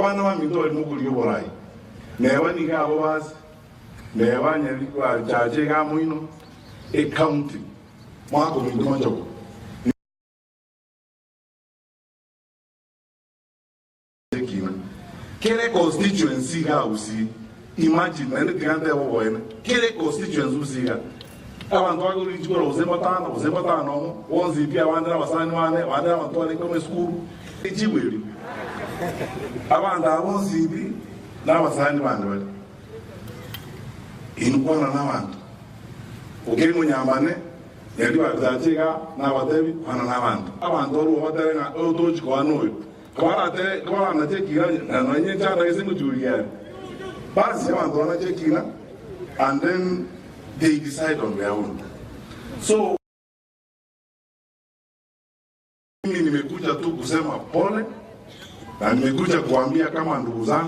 Abana baminto baria mokorigia oborai, neba nigo abo base, neba nyarichache iga amo ino, ecounty, mwaka ominto Machogu. Ekina kere constituency iga Gusii, imagine naende tiga ntebe oboene, kere constituency Gusii iga, abanto bakorigia chikura gose mbatano gose mbatano omo, bonsi pi abande na abasani bane, abande na abanto barenge amo esukuru, echibu erio, abanto aba bonsi pi na abasani bande bare. Inwe kwana nabanto, okei monyambane. Nyaria barisache iga, nabatebi, Kwana nabanto. Abanto barue batere ng'a oyo tochi koa noyo. Kobarate, kobaranache ekina, na nonya enchanda gese ngochuria ere. Basi abanto banache ekina, and then they decide on their own. So mimi nimekuja tu kusema pole na nimekuja kuambia kama ndugu zangu.